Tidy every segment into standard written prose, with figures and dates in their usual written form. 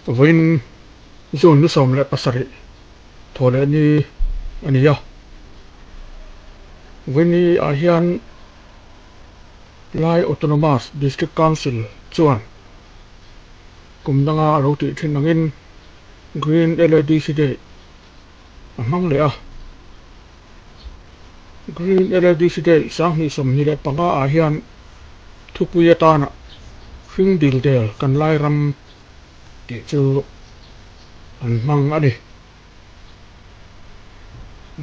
Vawiin June ni 17 thaw leh ni a ni a. Vawiin ni ah hian Lai Autonomous District Council chuan kum danga a lo tih thin angin Green LADC Day a hmang leh a. Green LADC Day 2025 ah hian thupui atana hring dil del kan lai ram tih chu an hmang a ni.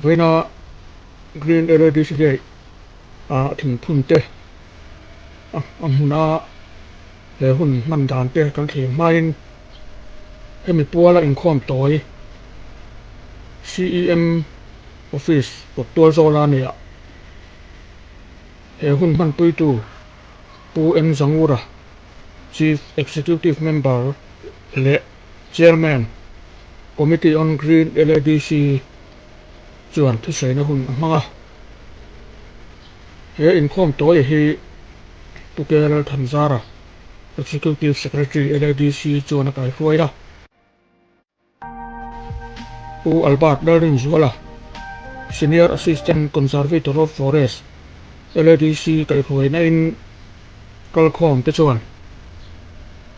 Vawiina Green LADC Day a thingphun te a hmuna he hun hman dan te kan thlir hmain hemi puala inkhawm tawi CEM Office kawt tual zawla nia he hun hmanpuitu Pu N Zangura, Chief Executive Member leh Chairman, Committee on Green LADC chuan thusaina hun a hmang a. He inkhawm tawi hi Pu K Lalthanzara, Executive Secretary LADC chuan a kaihruai a. Pu Albert Lalrinzuala, Senior Assistant Conservator of Forest, LADC kaihhruaina in kalkhawm te chuan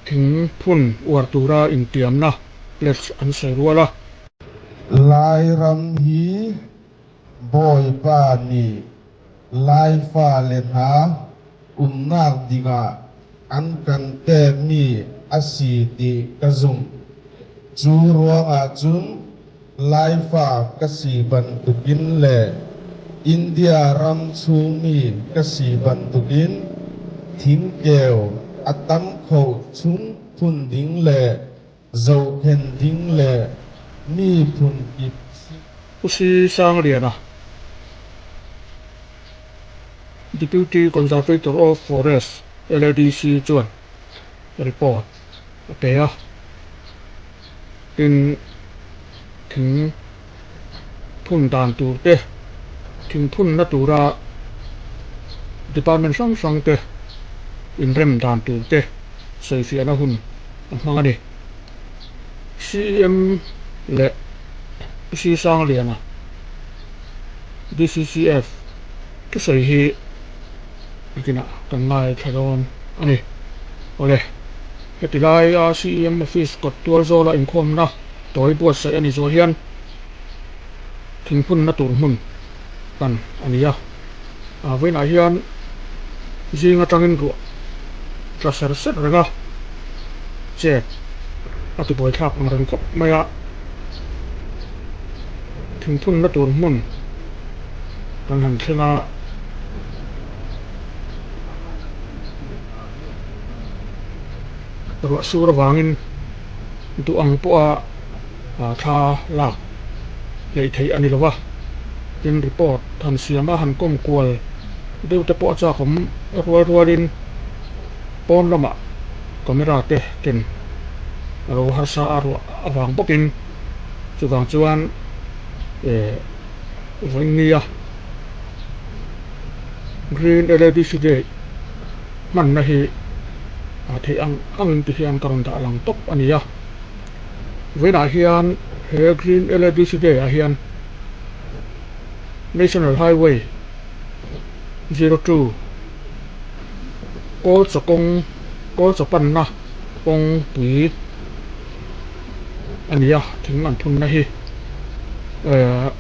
thing phun uar tura intiamna pledge an sawi rual a. Lai ram hi Bawipa nih Laifa le hna umnak dingah an kan pekmi a si ti ka zumh. Cu ruangah cun Laifa ka si bantukin le India ram chungmi ka si bantukin thingkeu a tam kho chung phun ding le zohkhenh ding le miphun kip sin Pu Si Sangliana, Deputy Conservator of Forest, LADC chuan report a pe a, tin thing phun dan tur te, thing phunna tura department hrang hrang te inrem dan tur te sawifiahna hun a hmang a ni. CEM leh Pu Si Sangliana, DCCF, thusawi hi nakinah kan ngaithla dawn a ni. Awle, heti laia CEM office kawt tual zawla inkhawmna tawi buatsaih a ni zawh hian thingphunna tur hmun pan a ni a. Vawiinah hian zing atangin ruah tla ser ser reng a, chet a ti buaithlak ang reng khawp mai a. Thingphunna tur hmun kan han thleng a. Ruah sur avangin duh ang pawha thla lak hleih theih a ni lo va, tin report han siam a han kawm kual deuh te pawh a chak awm rual rualin pawn lamah camera te ken a lo harsa a ruah avang bawkin chuvang chuan eh vawiin nia Green LADC Day hmanna hi a theih ang angin ti hian ka rawn dah lang tawp a ni a. Vawiinah hian he Green LADC Day ah hian National Highway 02 Kawlchaw kawng Kawlchaw panna kawngpui a ni a, thing an phunna hi eh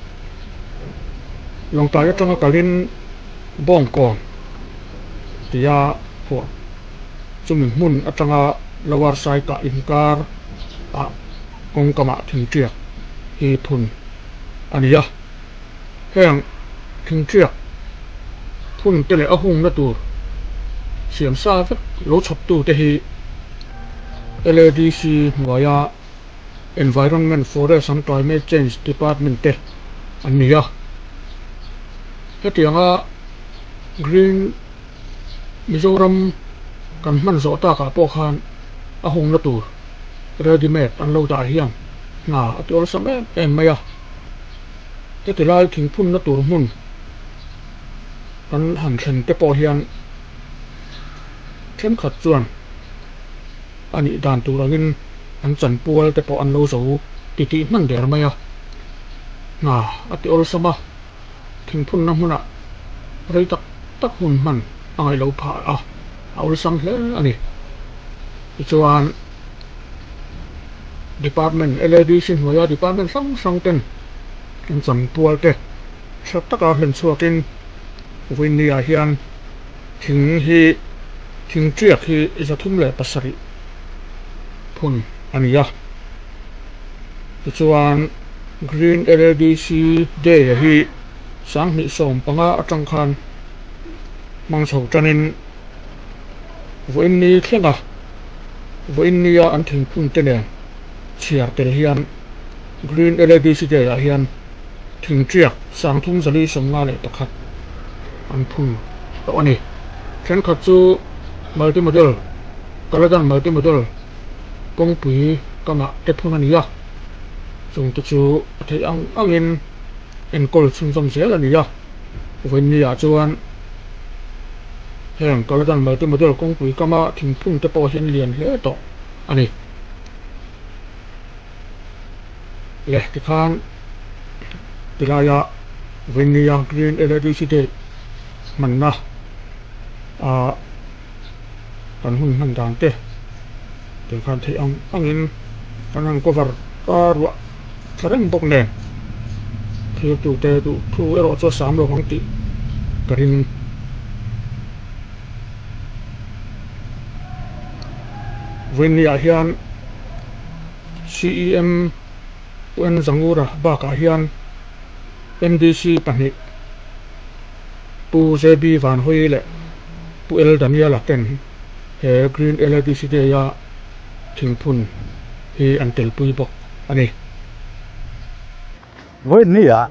Lawngtlai atanga kalin Bawngkawn tia phuah chumi hmun atanga Lower Saikah inkar ah kawngkamah thingtiak hi phun a ni a. Heng thingtiak phun te leh a hungna tur siam sa vek lo chhawptu te hi LADC hnuaia Environment, Forest and Climate Change Department te an ni a. Hetianga Green Mizoram kan hman zawh takah pawh khan a hungna tur ready made an lo dah hian hna a ti awlsam em em mai a. Heti lai thingphunna tur hmun kan han thlen te pawh hian thenkhat chuan a nih dan tur angin an chanpual te pawh an lo zo titih hman der mai a, hna a ti awlsam a, thingphunna hmunah rei tak tak hun hman a ngaih lo phah a, a awlsam hle a ni. Tichuan Department LADC hnuaia department hrang hrang ten an chanpual te tha taka hlen chhuakin vawiinniah hian thing hi thing tiak hi 307 phun a ni a. Tichuan Green LADC Day hi 2015 atang khan hmang chho tanin vawiinni thlenga vawiinnia an thingphun te nen chhiar tel hian Green LADC Day ah hian thingtiak 3451 an phun tawh a ni. Thenkhat chu multimodal Kaladan multimodal kawngpui kamah te phun a ni a, chungte chu a theih ang angin enkawl chhunzawm zel a ni a, vawiinniah chuan heng Kaladan multimodal kawngpui kama thingphun te pawh hi an lian hle tawh a ni. Le tikhan tilaia vawiinnia Green LADC Day hmanna ah kan hun hman dan te tih khan theih ang angin kan han cover ta ruah tha reng bawk nen thil tute duh thu erawh chu a sam lo ang tih ka ring. Vawiinniah hian CEM UN Zangura bakah hian MDC pahnih Pu JB Vanhawi leh Pu L Daniela ten he Green LADC Day-a thingphun hi an telpui bawk a ni. Vawiinniah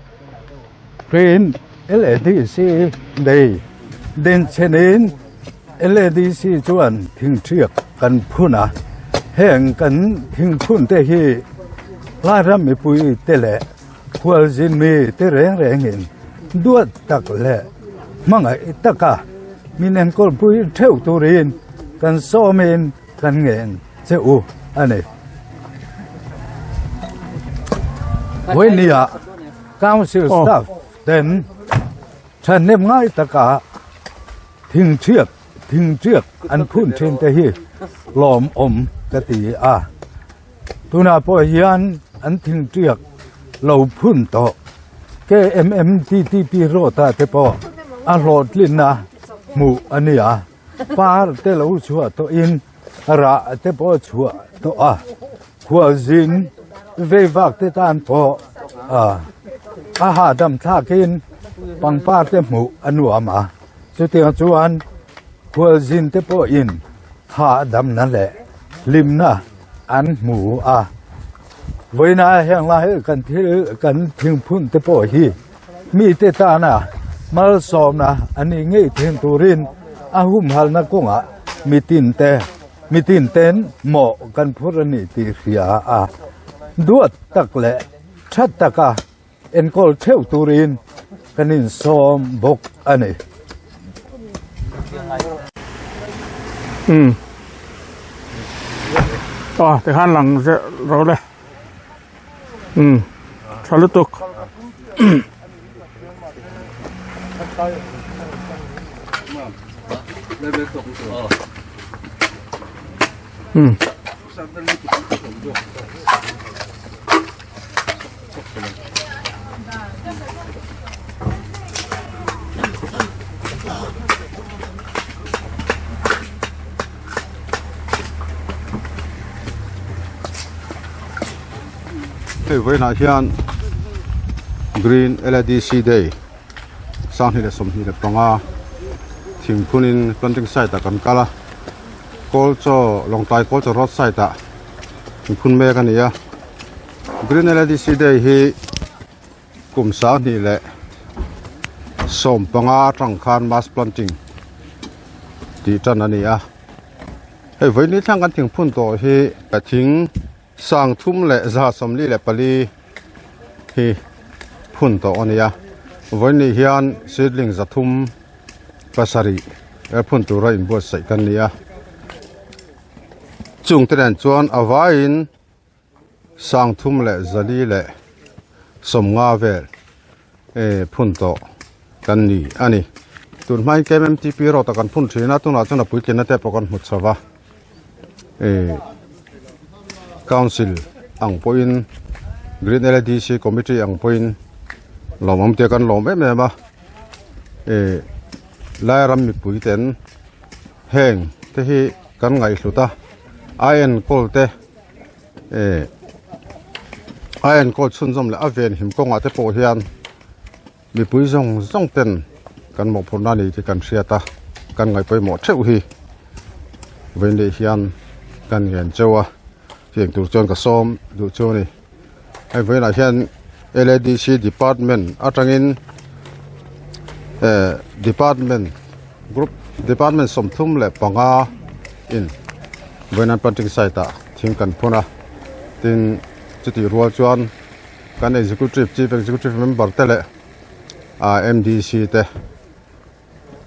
Green LADC Day denchhenin LADC chuan thingṭhiak kan phun a, heng kan thingphun te hi Lairam mipui te leh Khualzin mi te reng rengin duat tak leh hmangaih taka min enkawlpui theuh turin kan sawmin kan ngen che u a ni. Vawinia Council staff ten thahnem ngai taka thingthiak thingthiak an phun thin te hi lawmawm ka ti a. Tunah pawh hian an thingtiak lo phun tawh KMMTTP road ah te pawh a hlawhtlinna hmuh a ni a, par te lo chhuah tawhin rah te pawh chhuah tawh a, khualzin veivak te tan pawh a hahdam thlakin pangpar te hmuh a nuam a, chutiang chuan khualzin te pawhin hahdamna leh hlimna an hmu a vawiina heng lai kan thil kan thingphun te pawh hi mite tana malsawmna a nih ngei thin turin a humhalna kawngah mitin te mitin ten mawh kan phur a ni tih hria a duat tak leh that taka enkawl theuh turin kan insawm bawk a ni. Umm aw tikhan lang zeh ro le umm tha lutuk. Umm. Hei vawiinah hian Green LADC Day 2025 thingphunin planting site ah kan kal a Kawlchaw Lawngtlai Kawlchaw road side ah thingphun mek a ni a. Green LADC Day hi kum 2015 atang khan mass planting tih tan a ni a hei vawiin thlang kan thingphun tawh hi thing 3374 hi phun tawh a ni a vawiin ni hian seedling 307 phun tura inbuatsaih kan ni a chung te nen chuan a vaiin. Sangthum leh zali leh sawmnga vel phun tawh kan ni a ni. Tun hmain KMMTP road ah kan phun thin a, tunah chuan a puitlina te pawh kan hmu chho va. Council ang pawhin Green LADC Committee ang pawhin lawmawm te kan lawm em em a. Lairam mipui ten heng te hi kan ngaihhlut a, a enkawl te. Eh a enkawl chhunzawm leh a venhim kawngah te pawh hian mipui zawng zawng ten kan mawhphurhna a ni tih kan hriat a kan ngaih pawimawh theuh hi vawiin leh hian kan ngen cheu a heng tur chuan ka sawm duh chu a ni hei vawiinah hian L A D C department atangin eh department group department sawmthum leh panga in vawiin an planting site ah thing kan phun a tin chutih rual chuan kan executive chief executive member te leh ah M D C te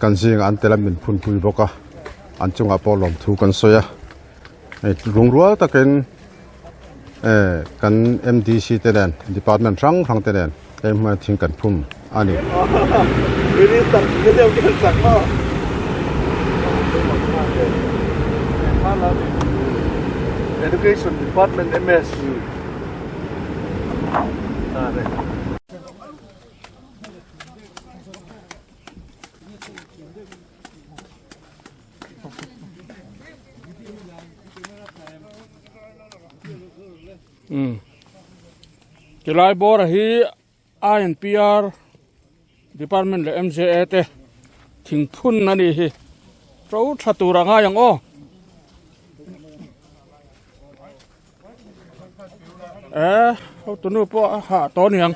kan zingah an tel a min phun pui bawk a an chungah pawh lawmthu kan sawi a hei lungrual takin eh kan M D C te nen department hrang hrang te nen hei hmuna thing kan phum a ni. Education Department MS. Tilai bawra hi I N P R department leh M J A te thingphun a nih hi to tha tur a ngai ang aw. Eh hotunu pawh a hah tawh a niang.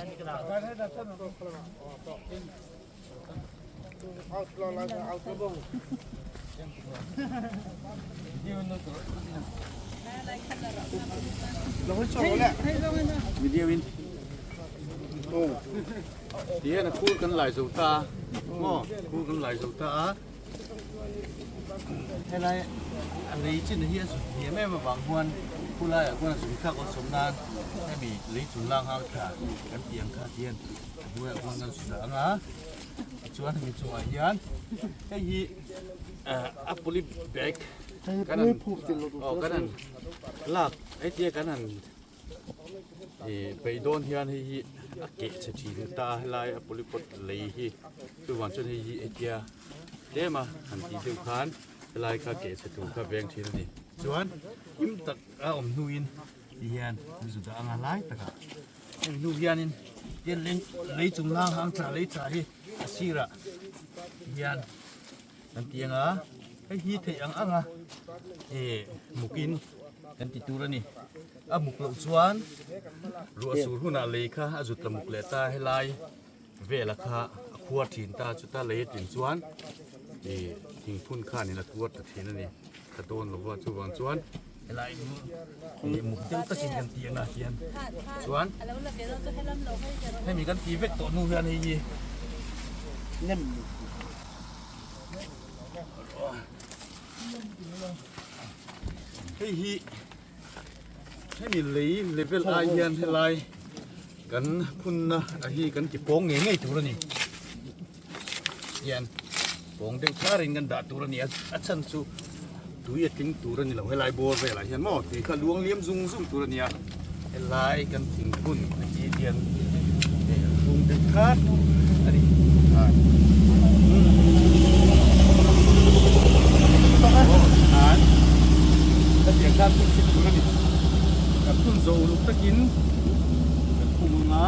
Helai a lei chin hi a zut hniam em avang huan khulaiah khuan a zui thlak awlsawm nan hemi lei chung lang hang tha kan tih ang kha hian a hnuaiah khuan kan zut dah ang a tichuan hemi chungah hian hei hi a poly bag kan han aw kan han lak hetia kan han Ih peih dawn hian hei hi a keh chhe thin ta a helai a polypot lei hi chuvang chuan hei hi hetia tlem a han tih deuh khan helai kha keh chhe tur kha veng thin a ni. Chuan him tak a awm hnuin ti hian an zu dah anga lai takah hemi hnu hianin tian leng lei chung lang hang tla lei tla hi a sirah hian kan ti anga hei hi theih ang ang a ih mukin kan ti tur a ni a muk loh chuan ruah sur hunah lei kha a zut la muk leh ta helai vela kha a khuar thin ta chuta lei a tlin chuan ih thingphun khanin a tuar ta thin a ni tha dawn lova chuvang chuan helai chu ih muk deuh takin kan ti anga hian chuan hemi kan ti vek tawh hnu hian hei hi nem Hei hi hemi lei level ai hian helai kan phunna a hi kan ti pawng ngei ngei tur a ni hian pawng deuh tharin kan dah tur a ni a a chhan chu tui a tling tur a ni lo helai bawr velah hian maw tui kha luang liam zung zung tur a ni a helai kan thingphun a hi hian lung deuh thar tur a ni hetiang khan phun chhit tur a ni kan phun zo uluk takin kan khum anga.